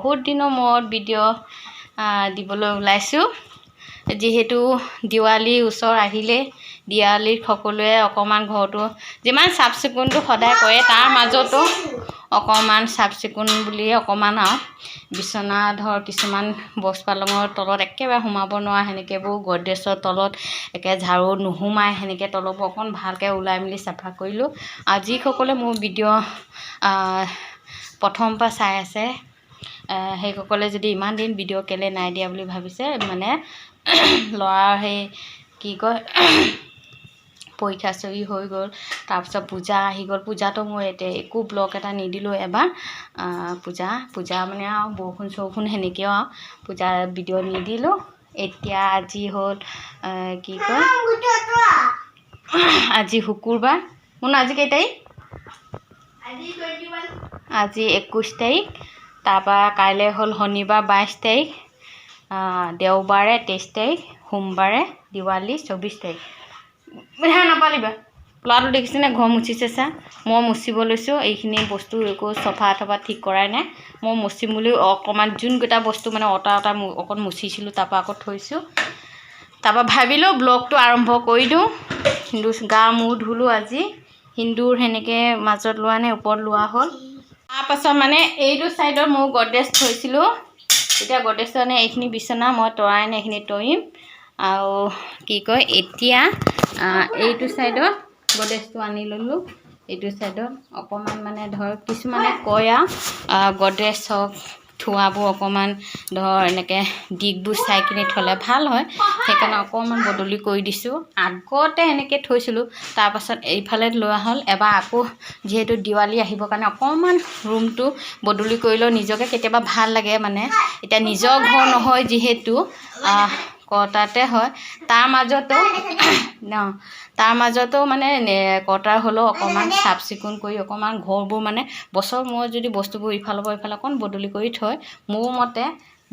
বহুত দিনৰ মূৰত ভিডিঅ' দিবলৈ ওলাইছোঁ। যিহেতু দিৱালী ওচৰ আহিলে, দিৱালীত সকলোৱে অকণমান ঘৰটো যিমান চাফ চিকুণটো সদায় কৰে, তাৰ মাজতো অকণমান চাফ চিকুণ বুলিয়ে অকণমান আৰু বিচনা ধৰ কিছুমান বক্স পালঙৰ তলত একেবাৰে সোমাব নোৱাৰা, সেনেকৈবোৰ গডৰেজৰ তলত একে ঝাৰু নোসোমায়, সেনেকৈ তলবোৰ অকণ ভালকৈ ওলাই মেলি চাফা কৰিলোঁ। আৰু যিসকলে মোৰ ভিডিঅ' প্ৰথমৰ পৰা চাই আছে, সেইসকলে যদি ইমান দিন ভিডিঅ' কেলৈ নাই দিয়া বুলি ভাবিছে, মানে ল'ৰাৰ সেই কি কয় পৰীক্ষা চৰি হৈ গ'ল, তাৰপিছত পূজা আহি গ'ল। পূজাটো মই এতিয়া একো ব্লগ এটা নিদিলোঁ। এবাৰ পূজা পূজা মানে আৰু বৰষুণ চৰষুণ সেনেকৈও আৰু পূজা ভিডিঅ' নিদিলোঁ। এতিয়া আজি হ'ল কি কয়, আজি শুকুৰবাৰ। মুনু, আজি কেই তাৰিখ? আজি 21 তাৰিখ। তাৰপৰা কাইলৈ হ'ল শনিবাৰ 22 তাৰিখ, দেওবাৰে 23 তাৰিখ, সোমবাৰে দিৱালী 24 তাৰিখ। হা, নাপালিবা। ল'ৰাটো দেখিছেনে ঘৰ মুচিছে? চা, মই মুচিব লৈছোঁ। এইখিনি বস্তু একো চফা তফা ঠিক কৰাই নাই। মই মুচিম বুলি অকণমান যোনকেইটা বস্তু মানে অঁতা অঁতা অকণ মুচিছিলোঁ, তাৰপৰা আকৌ থৈছোঁ। তাৰপৰা ভাবিলোঁ ব্লগটো আৰম্ভ কৰি দিওঁ। কিন্তু গা মূৰ ধুলোঁ আজি, সিন্দুৰ সেনেকৈ মাজত লোৱা নাই, ওপৰত লোৱা হ'ল। তাৰপাছত মানে এইটো ছাইডত মোৰ গডৰেজ থৈছিলোঁ। এতিয়া গডৰেজটো মানে এইখিনি বিচনা মই তৰাই নাই, এইখিনি তৰিম। আৰু কি কয়, এতিয়া এইটো ছাইডত গডৰেজটো আনি ল'লোঁ। এইটো ছাইডত অকণমান মানে ধৰ কিছুমানে কয় আৰু গডৰেজ হওক থোৱাবোৰ অকণমান ধৰ এনেকৈ দিশবোৰ চাই কিনি থ'লে ভাল হয়, সেইকাৰণে অকণমান বদলি কৰি দিছোঁ। আগতে এনেকৈ থৈছিলোঁ, তাৰপাছত এইফালে লোৱা হ'ল। এবাৰ আকৌ যিহেতু দিৱালী আহিবৰ কাৰণে অকণমান ৰুমটো বদলি কৰিলেও নিজকে কেতিয়াবা ভাল লাগে। মানে এতিয়া নিজৰ ঘৰ নহয় যিহেতু, কটাতে হয়, তাৰ মাজতো ন তাৰ মাজতো মানে কটাৰ হ'লেও অকণমান চাফ চিকুণ কৰি অকণমান ঘৰবোৰ মানে বছৰ মূৰত যদি বস্তুবোৰ ইফালৰ পৰা ইফালে অকণ বদলি কৰি থয়, মোৰ মতে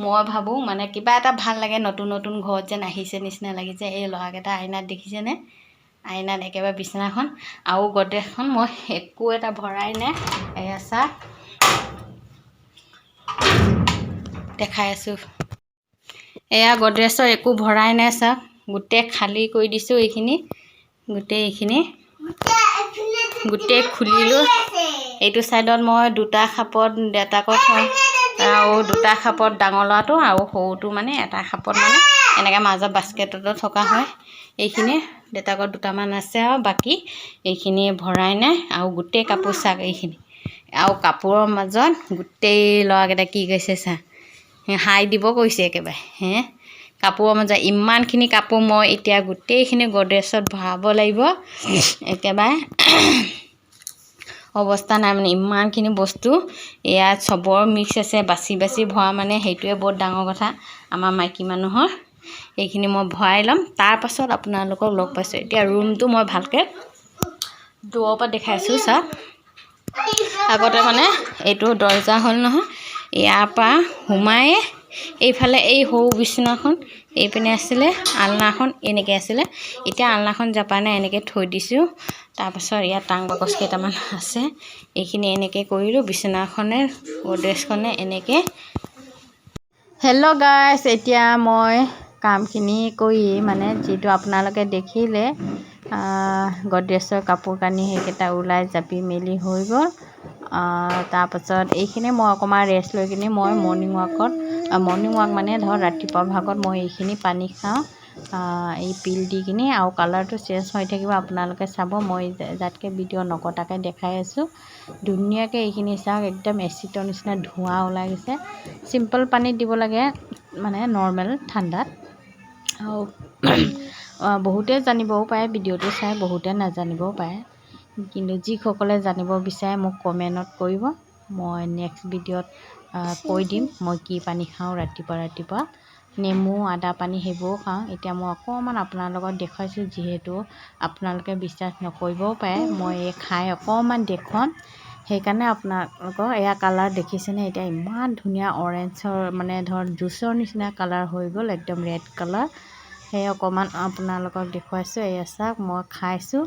মই ভাবোঁ মানে কিবা এটা ভাল লাগে, নতুন নতুন ঘৰত যেন আহিছে নিচিনা লাগিছে। এই ল'ৰাকেইটা আইনাত দেখিছেনে? আইনাত একেবাৰে বিচনাখন আৰু গডৰেজখন মই একো এটা ভৰাই নাই। এয়া চাহ দেখাই আছোঁ। এয়া গডৰেজৰ একো ভৰাই নাই চাওক, গোটেই খালী কৰি দিছোঁ। এইখিনি গোটেই, এইখিনি গোটেই খুলিলোঁ। এইটো ছাইডত মই দুটা খাপত দেউতাকক থওঁ আৰু দুটা খাপত ডাঙৰ ল'ৰাটো আৰু সৰুটো, মানে এটা খাপত মানে এনেকৈ মাজত বাস্কেটতো থকা হয়। এইখিনি দেউতাকৰ দুটামান আছে আৰু বাকী এইখিনি ভৰাই নাই। আৰু গোটেই কাপোৰ চাক এইখিনি আৰু কাপোৰৰ মাজত গোটেই ল'ৰাকেইটা কি কৰিছে চা, হাই দিব কৈছে একেবাৰে হে। কাপোৰৰ মাজত ইমানখিনি কাপোৰ মই এতিয়া গোটেইখিনি গডৰেজত ভৰাব লাগিব। একেবাৰে অৱস্থা নাই, মানে ইমানখিনি বস্তু ইয়াত চবৰ মিক্স আছে। বাচি বাচি ভৰা মানে সেইটোৱে বহুত ডাঙৰ কথা আমাৰ মাইকী মানুহৰ। এইখিনি মই ভৰাই ল'ম, তাৰপাছত আপোনালোকক লগ পাইছোঁ। এতিয়া ৰুমটো মই ভালকৈ দূৰৰ পৰা দেখাইছোঁ চাওক। আগতে মানে এইটো দৰ্জা হ'ল নহয়, ইয়াৰ পৰা সোমায়ে এইফালে এই সৰু বিচনাখন এইপিনে আছিলে, আলনাখন এনেকৈ আছিলে। এতিয়া আলনাখন জাপানে এনেকৈ থৈ দিছোঁ। তাৰপাছত ইয়াত টাং বাকচ কেইটামান আছে, এইখিনি এনেকৈ কৰিলোঁ। বিচনাখনে গডৰেজখনে এনেকৈ। হেল্ল' গাইছ, এতিয়া মই কামখিনি কৰি মানে যিটো আপোনালোকে দেখিলে, গডৰেজৰ কাপোৰ কানি সেইকেইটা ওলাই জাপি মেলি হৈ গ'ল। তাৰপাছত এইখিনি মই অকণমান ৰেষ্ট লৈ কিনি মই মৰ্ণিং ৱাকত, মৰ্ণিং ৱাক মানে ধৰ ৰাতিপুৱা ভাগত মই এইখিনি পানী খাওঁ এই পিল দি কিনি, আৰু কালাৰটো চেঞ্জ হৈ থাকিব, আপোনালোকে চাব। মই যাতকৈ ভিডিঅ' নকটাকৈ দেখাই আছোঁ ধুনীয়াকৈ। এইখিনি চাওক, একদম এচিডৰ নিচিনা ধোঁৱা ওলাই গৈছে। চিম্পল পানীত দিব লাগে, মানে নৰ্মেল ঠাণ্ডাত। আৰু বহুতে জানিবও পাৰে ভিডিঅ'টো চাই, বহুতে নাজানিবও পাৰে। কিন্তু যিসকলে জানিব বিচাৰে মোক কমেণ্টত কৰিব, মই নেক্সট ভিডিঅ'ত কৈ দিম মই কি পানী খাওঁ ৰাতিপুৱা ৰাতিপুৱা। নেমু আদা পানী সেইবোৰো খাওঁ। এতিয়া মই অকণমান আপোনাৰ লগত দেখুৱাইছোঁ, যিহেতু আপোনালোকে বিশ্বাস নকৰিবও পাৰে। মই এই খাই অকণমান দেখুৱাম, সেইকাৰণে আপোনালোকৰ এয়া কালাৰ দেখিছেনে? এতিয়া ইমান ধুনীয়া অৰেঞ্জৰ মানে ধৰ জুচৰ নিচিনা কালাৰ হৈ গ'ল, একদম ৰেড কালাৰ। সেই অকণমান আপোনালোকক দেখুৱাইছোঁ। এয়া চাওক, মই খাইছোঁ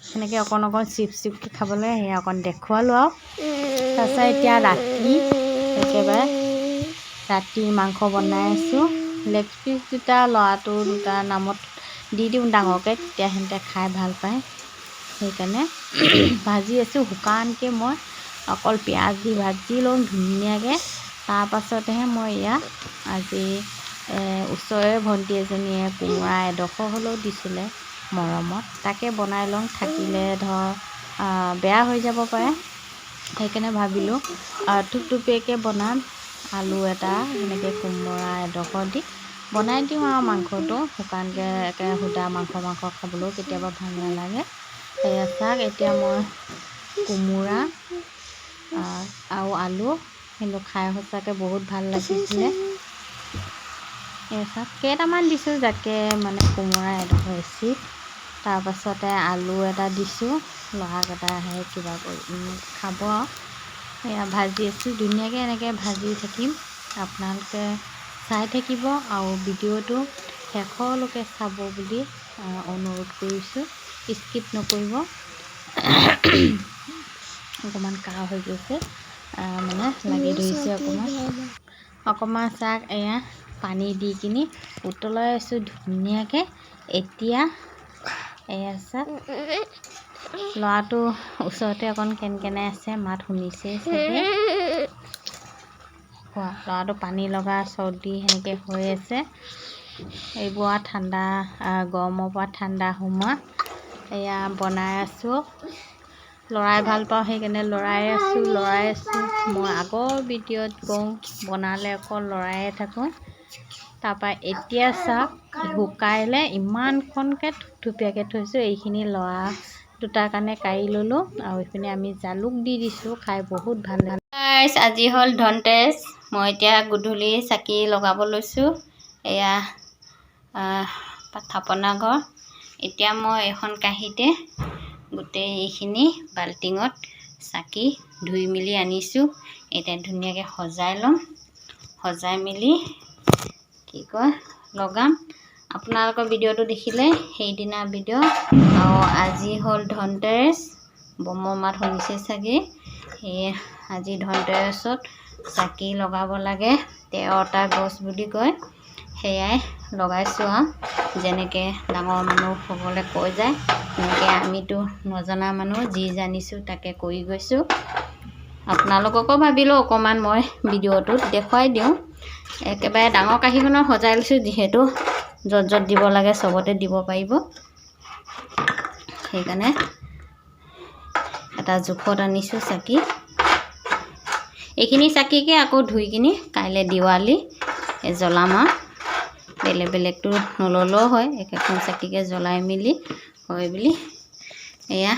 সেনেকৈ অকণ অকণ চিপ চিপকৈ খাবলৈ, সেয়া অকণ দেখুৱালোঁ। আৰু তাৰপিছত এতিয়া ৰাতি একেবাৰে ৰাতি মাংস বনাই আছোঁ। লেগ পিচ দুটা ল'ৰাটো দুটাৰ নামত দি দিওঁ ডাঙৰকৈ, তেতিয়া সিহঁতে খাই ভাল পায়। সেইকাৰণে ভাজি আছোঁ শুকানকৈ। মই অকল পিঁয়াজ দি ভাজি লওঁ ধুনীয়াকৈ, তাৰপাছতহে মই এয়া আজি ওচৰৰে ভণ্টি এজনীয়ে কোমোৰা এডোখৰ হ'লেও দিছিলে মৰমত, তাকে বনাই লওঁ। থাকিলে ধৰ বেয়া হৈ যাব পাৰে, সেইকাৰণে ভাবিলোঁ থুপথুপীয়াকৈ বনাম। আলু এটা সেনেকৈ কোমোৰা এডোখৰ দি বনাই দিওঁ আৰু মাংসটো শুকানকৈ একে সুদা মাংস মাংস খাবলৈও কেতিয়াবা ভাল নালাগে। এয়া চাওক, এতিয়া মই কোমোৰা আৰু আলু কিন্তু খাই সঁচাকৈ বহুত ভাল লাগিছিলে। এয়া চাওক, কেইটামান দিছোঁ যাকে মানে কোমোৰা এডোখৰ এচিত, তাৰপাছতে আলু এটা দিছোঁ, ল'ৰাকেইটাহে কিবা কৰি খাব আৰু। এয়া ভাজি আছোঁ ধুনীয়াকৈ, এনেকৈ ভাজি থাকিম, আপোনালোকে চাই থাকিব আৰু ভিডিঅ'টো শেষলৈকে চাব বুলি অনুৰোধ কৰিছোঁ, স্কিপ নকৰিব। অকণমান কাহ হৈ গৈছে, মানে লাগি ধৰিছে অকণমান অকণমান। চাওক, এয়া পানী দি কিনি উতলাই আছোঁ ধুনীয়াকৈ। এতিয়া এয়া চাওক, ল'ৰাটো ওচৰতে অকণ কেনকেনাই আছে, মাত শুনিছেই চাগে। খোৱা ল'ৰাটো পানী লগা চৰ্দি সেনেকৈ হৈ আছে। এইবোৰ আৰু ঠাণ্ডা, গৰমৰ পৰা ঠাণ্ডা সোমোৱা। এয়া বনাই আছোঁ, লৰাই ভাল পাওঁ, সেইকাৰণে লৰাই আছোঁ লৰাই আছোঁ। মই আগৰ ভিডিঅ'ত কওঁ, বনালে অকল লৰায়ে থাকোঁ। তাৰপৰা এতিয়া চাওক, শুকাইলে ইমানখনকৈ থুপথুপীয়াকৈ থৈছোঁ। এইখিনি ল'ৰা দুটাৰ কাৰণে কাঢ়ি ল'লোঁ আৰু এইপিনে আমি জালুক দি দিছোঁ, খাই বহুত ভাল লাগে। আজি হ'ল ধনতেৰছ। মই এতিয়া গধূলি চাকি লগাব লৈছোঁ। এয়া থাপনা ঘৰ। এতিয়া মই এইখন কাঁহীতে গোটেই এইখিনি বাল্টিঙত চাকি ধুই মেলি আনিছোঁ। এতিয়া ধুনীয়াকৈ সজাই ল'ম, সজাই মেলি কি কয় লগাম। আপোনালোকৰ ভিডিঅ'টো দেখিলে সেইদিনা ভিডিঅ'। আৰু আজি হ'ল ধনতেৰছ, বমৰ মাত শুনিছে চাগে। সেয়ে আজি ধনতেৰছত চাকি লগাব লাগে, 13টা গছ বুলি কয়, সেয়াই লগাইছোঁ। আৰু যেনেকৈ ডাঙৰ মানুহসকলে কৈ যায় তেনেকৈ, আমিতো নজনা মানুহ, যি জানিছোঁ তাকে কৰি গৈছোঁ। আপোনালোককো ভাবিলোঁ অকণমান মই ভিডিঅ'টোত দেখুৱাই দিওঁ। একেবাৰে ডাঙৰ কাঁহীখনত সজাই লৈছোঁ, যিহেতু য'ত য'ত দিব লাগে চবতে দিব পাৰিব, সেইকাৰণে এটা জোখত আনিছোঁ চাকি। এইখিনি চাকিকে আকৌ ধুই কিনি কাইলৈ দিৱালী জ্বলাম। আৰু বেলেগ বেলেগটো নল'লেও হয়, একেখন চাকিকে জ্বলাই মেলি হয় বুলি। এয়া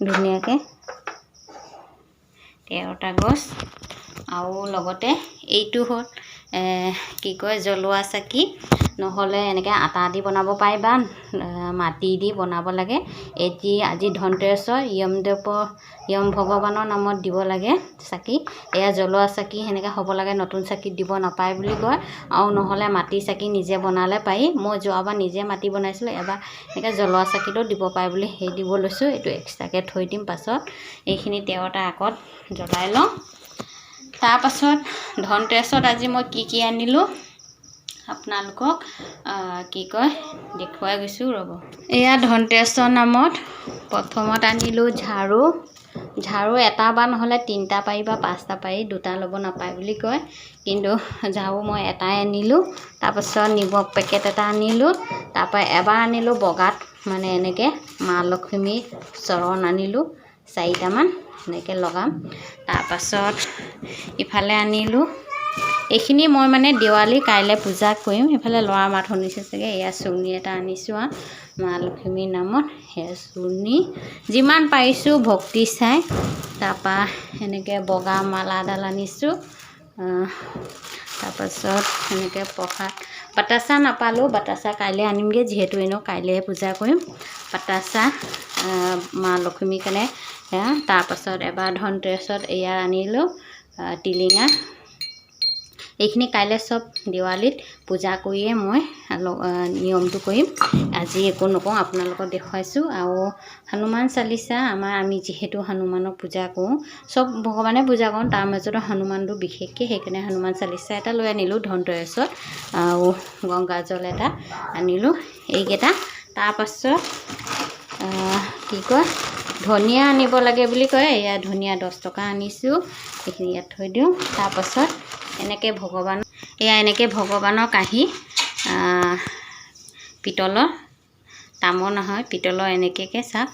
ধুনীয়াকৈ 13টা গছ। আৰু লগতে এইটো হ'ল কি কয় জ্বলোৱা চাকি, নহ'লে এনেকৈ আটা দি বনাব পাৰি বা মাটি দি বনাব লাগে। এটি আজি ধনতেৰছৰ য়মদেৱৰ য়ম ভগৱানৰ নামত দিব লাগে চাকি। এয়া জ্বলোৱা চাকি সেনেকৈ হ'ব লাগে, নতুন চাকিত দিব নাপায় বুলি কয়। আৰু নহ'লে মাটি চাকি নিজে বনালে পাৰি। মই যোৱাবাৰ নিজে মাটি বনাইছিলোঁ, এবাৰ এনেকৈ জ্বলোৱা চাকিটো দিব পাৰে বুলি সেই দিব লৈছোঁ। এইটো এক্সট্ৰাকৈ থৈ দিম পাছত। এইখিনি 13টা আগত জ্বলাই লওঁ। তাৰপাছত ধনতেৰছত আজি মই কি কি আনিলোঁ আপোনালোকক কি কয় দেখুৱাই গৈছোঁ, ৰ'ব। এয়া ধনতেৰছৰ নামত প্ৰথমত আনিলোঁ ঝাৰু। ঝাৰু এটা বা নহ'লে তিনিটা পাৰি বা পাঁচটা পাৰি, দুটা ল'ব নাপায় বুলি কয়, কিন্তু ঝাৰু মই এটাই আনিলোঁ। তাৰপাছত নিমখ পেকেট এটা আনিলোঁ। তাৰপৰা এবাৰ আনিলোঁ বগাত, মানে এনেকৈ মা লক্ষ্মীৰ চৰণ আনিলোঁ চাৰিটামান, এনেকৈ লগাম। তাৰপাছত ইফালে আনিলোঁ এইখিনি, মই মানে দেৱালী কাইলৈ পূজা কৰিম। সেইফালে ল'ৰা মাত শুনিছে চাগে। এয়া চুৰ্ণি এটা আনিছোঁ আৰু মা লক্ষ্মীৰ নামত। সেয়া চুৰ্ণি যিমান পাৰিছোঁ ভক্তি চাই। তাৰপৰা এনেকৈ বগা মালাডাল আনিছোঁ। তাৰপাছত এনেকৈ প্ৰসাদ বাতাচা নাপালোঁ, বাতাচা কাইলৈ আনিমগৈ, যিহেতু এনেও কাইলৈহে পূজা কৰিম। বাতাচা মা লক্ষ্মীৰ কাৰণে সেয়া। তাৰপাছত এবাৰ ধনতেৰছত এয়া আনিলোঁ টিলিঙা। এইখিনি কাইলৈ চব দেৱালীত পূজা কৰিয়ে মই নিয়মটো কৰিম। আজি একো নকওঁ, আপোনালোকক দেখুৱাইছোঁ। আৰু হনুমান চালিচা আমাৰ, আমি যিহেতু হনুমানক পূজা কৰোঁ, চব ভগৱানে পূজা কৰোঁ, তাৰ মাজতো হনুমানটো বিশেষকৈ, সেইকাৰণে হনুমান চালিচা এটা লৈ আনিলোঁ ধনতেৰছত আৰু গংগা জল এটা আনিলোঁ, এইকেইটা। তাৰপাছত কি কয়, ধনিয়া আনিব লাগে বুলি কয়। এয়া ধনিয়া 10 টকা আনিছোঁ, এইখিনি ইয়াত থৈ দিওঁ। তাৰপাছত এনেকৈ ভগৱান, এয়া এনেকৈ ভগৱানৰ কাঁহী, পিতলৰ, তামৰ নহয়, পিতলৰ। এনেকৈ চাওক,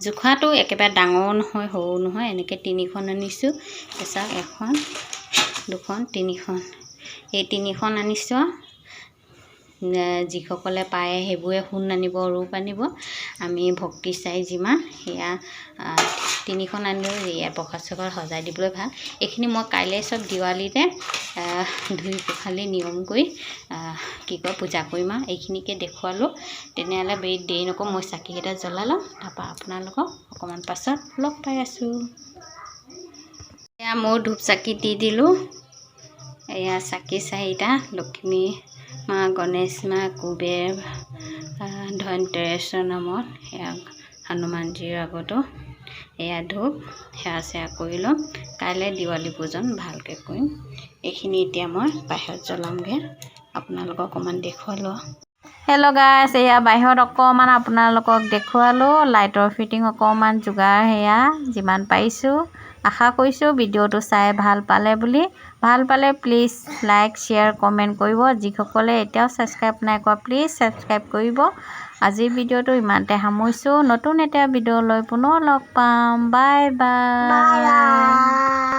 জোখাটো একেবাৰে ডাঙৰো নহয়, সৰু নহয়। এনেকৈ তিনিখন আনিছোঁ। চাওক, এখন, দুখন, তিনিখন। এই তিনিখন আনিছোঁ। যিসকলে পাৰে সেইবোৰে সোণ আনিব, ৰূপ আনিব। আমি ভক্তি চাই যিমান সেয়া তিনিখন আনিলোঁ। এয়া প্ৰসাদ চসাদ সজাই দিবলৈ ভাল। এইখিনি মই কাইলৈ চব দিৱালীতে ধুই পখালি নিয়ম কৰি কি কয়, পূজা কৰিম। আৰু এইখিনিকে দেখুৱালোঁ। তেনেহ'লে দেৰি নকৰোঁ, মই চাকিকেইটা জ্বলাই লওঁ, তাৰপৰা আপোনালোকক অকণমান পাছত লগ পাই আছোঁ। এয়া মোৰ ধূপ চাকি দি দিলোঁ। এয়া চাকি চাৰিটা, লক্ষ্মী মা, গণেশ মা, কুবেৰ, ধনতেৰছৰ নামত, এয়া হনুমানজীৰ আগতো এয়া ধূপ। সেৱা চেৱা কৰি ল'ম। কাইলৈ দিৱালী পূজন ভালকৈ কৰিম। এইখিনি এতিয়া মই বাহিৰত জ্বলামগৈ, আপোনালোকক অকণমান দেখুৱালোঁ। হেল্ল' গাইছ, এয়া বাহিৰত অকণমান আপোনালোকক দেখুৱালোঁ লাইটৰ ফিটিং অকণমান যোগাৰ, সেয়া যিমান পাৰিছোঁ। আশা কৰিছোঁ ভিডিঅ'টো চাই ভাল পালে বুলি। ভাল পালে প্লিজ লাইক, শ্বেয়াৰ, কমেণ্ট কৰিব। যিসকলে এতিয়াও ছাবস্ক্ৰাইব নাই কৰা, প্লিজ ছাবস্ক্ৰাইব কৰিব। আজিৰ ভিডিঅ'টো ইমানতে সামৰিছোঁ। নতুন এটা ভিডিঅ' লৈ পুনৰ লগ পাম। Bye bye.